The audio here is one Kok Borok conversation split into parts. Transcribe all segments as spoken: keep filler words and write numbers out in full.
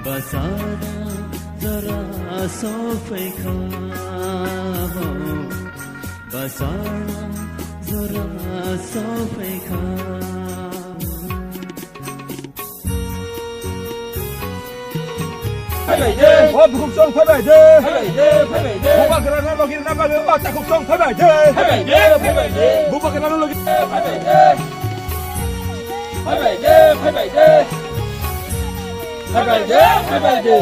Basara jora sophaikha ho, basara jora sophaikha. Phaibai de. O bukhuk song phaibai de. Phaibai de, phaibai de. Bubagrano logi rwna bagwi o takhuk song phaibai de. Phaibai de, phaibai de. Bubagrano logi. Phaibai de. Phaibai de, phaibai de. Phaibai de, phaibai de.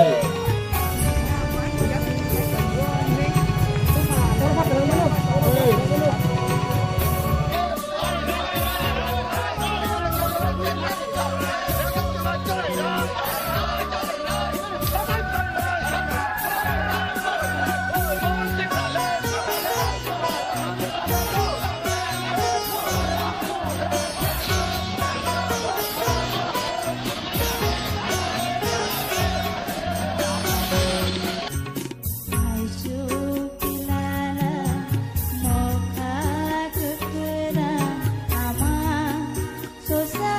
Sosa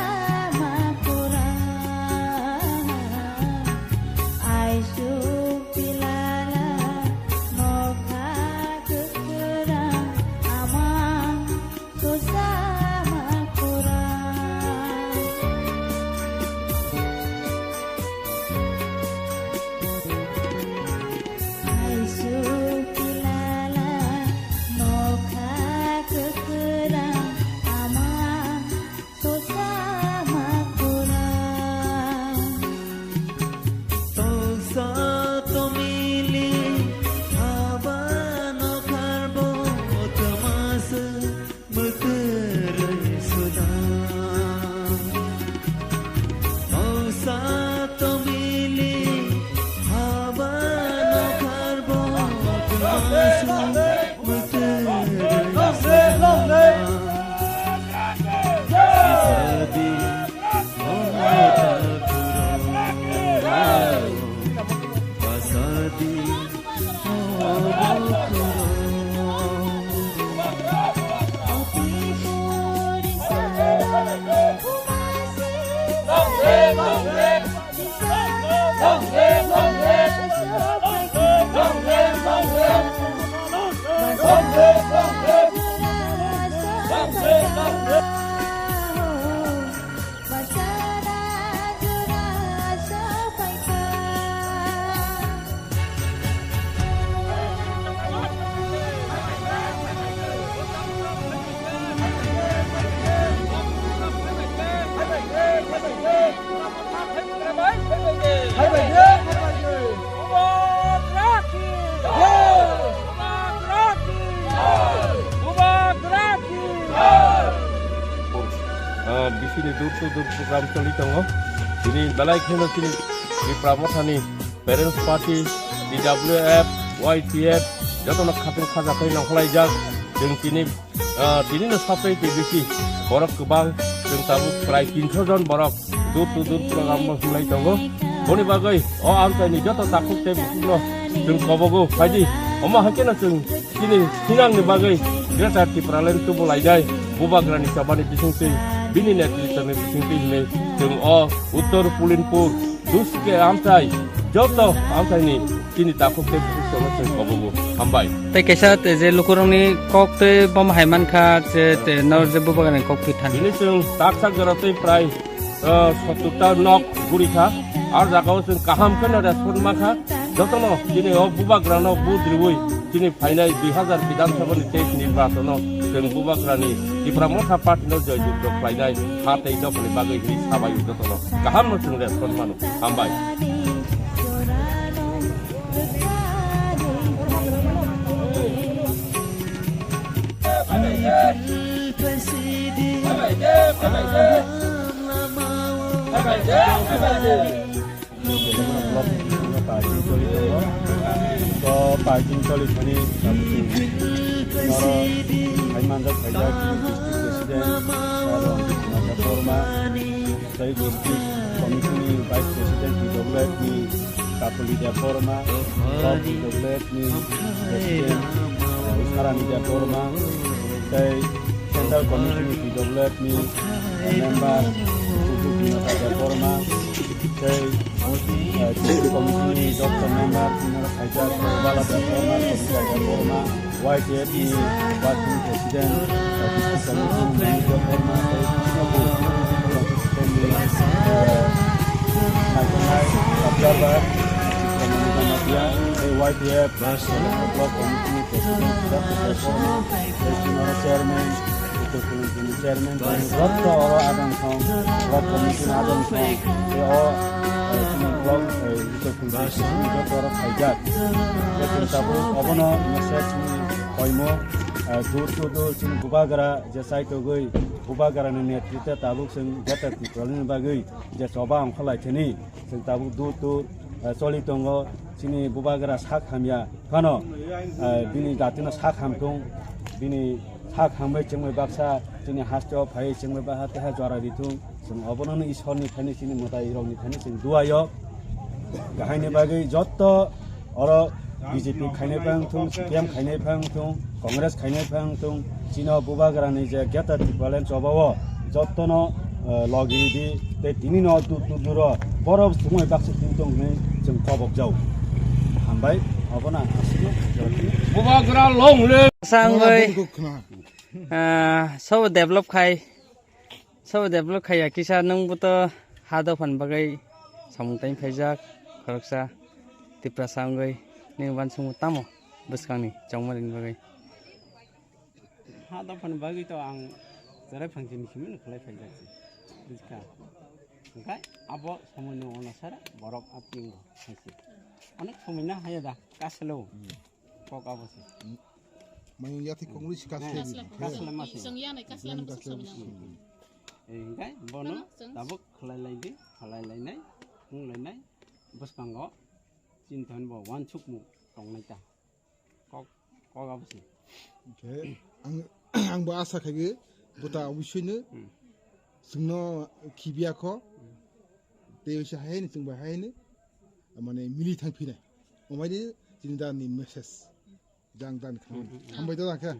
makura, aisuk pilala, mokha kwkhwrang ama, sosa makura. Aisuk pilala, mokha kwkhwrang ama, sosa makura. Tongsa tomili haba no karbo tamasa mutwrwi suda. Tongsa tomili haba no karbo tamasa mutwrwi suda. Ah, bisini dur to dur program choli tongo. Bini belai kheno chini Tipra Mothani Parents Party, T W F, Y T F, jotono khatung khaja khai nongkholaijak. Chwng tini, ah, tini no sapai tei bisi borok kwbang, chwng tabuk prai tinso jon borok dur to dur program bo hwnlai tongo. Boni bagwi o amchaini joto takhuk tei bukhukno chwng kobogo phaidi. Omo hai kheno chwng chini sinangni bagwi Greater Tipraland tubu lainai Bubagrani chobani bisingtwi, bini netritwni bisingtwi hwnwi chwng o Uttor Pulinpur Duske amchai, joto amchaini chini takhuk tei bukhuk chwngno chwng kobogo. Hambai. Tei kaisa te je lukurokni kok tei bomo hai mankha je te nor je Bubagrani kok twi thani. Bini chwng taksa jora tei prai, ah, sottor ta nok guri kha. Ar jagao chwng kaham kheno respond ma kha. Jotono chini o Bubagrano vote riwi chini phainai dui hazar Bidhan Sabha ni teis nirbachon o chwng Bubagrani Tipra Motha Party no joy jukto khlainai ha tei dophani bagwi hwnwi sabai jotono kaham no chwng respond mano. Hambai. Block ni bisingo parking choli tongo. To parking choli thani tabuk chwng oro hai manjak khaijak chini district president, oro Debbarma, tei district committee ni vice president P W F ni Kapuli Debbarma, block P W F ni president Usarani Debbarma, tei central committee ni P W F ni member Binata Debbarma, tei, eh, district committee ni joto member, senior khaijak, Bala Debbarma, Kobita Debbarma, Y T F ni working president, eh, district committee ni Debbarma, tei, eh, naijaknai observer, Chitrangani Jamatia, tei Y T F block committee ni president, Debbarma, tei, senior chairman, Uttor Khulumchini chairman, tei joto oro adang song, block committee ni adang song, tei o, eh, chini block, eh, Uttor Khulumchini joto oro khaijak. Tei chwng tabuk obono message ni koimo, eh, dur to dur chini bubagra je chaitogwi, bubagra ni netritwe tabuk chwng Greater Tipraland ni bagwi je choba ongkha lai thani. Chwng tabuk dur dur, eh, choli tongo, chini bubagra sak hamya phano, eh, bini jatino sak hamthung, bini sak hambai chwngbai baksa chini hasteo phai chwngbai baksa teha jora rithung. Chwng obono Ishorni thani chini mwtairokni thani chwng duaio. Kahaini bagwi jotto oro B J P khainai phang thung, C P M khainai phang thung, Congress khainai phang thung, chino bubagrani je Greater Tipraland chobao jottono, eh, logi di, tei tini no tu tu duro borok sumui baksa tini tong hinwi chwng kobok jau. Hambai, obono ang aswkno. Bubagra long live. Sangoi, ah, sobo develop khai. Sobo develop khaiya kisa nwng buto ha dophani bagwi samung tang phaijak khoroksa Tiprasa wngwi nini uansukmung tamo bwskangni chongmani bagwi. Ha dophani bagwi to ang cherai phangchini simi no khlai phaijak se. Bujkha. Hwnkhe abo somoino onasara borok a tingo hai se. Onek somoi na haya da kasalo. Kok abo se. Mayung yathai kongwi si kasle. Kasle ma se. Chwng yanai kasle ma se. Hwnkhe bono tabuk khlai lai di, khlai lainai, wng lainai, bwskango chini thani bo uansukmung tongnai ta. Kok, kok abo se. Hwnkhe ang, ang bo asa khai buta oboisoi no chwngno khibiya kho. Tei oisa hai ni chwng bai hai ni mane mili thang phinai. Omai di chini dan ni message. Jang dan kha. Hambai da kha.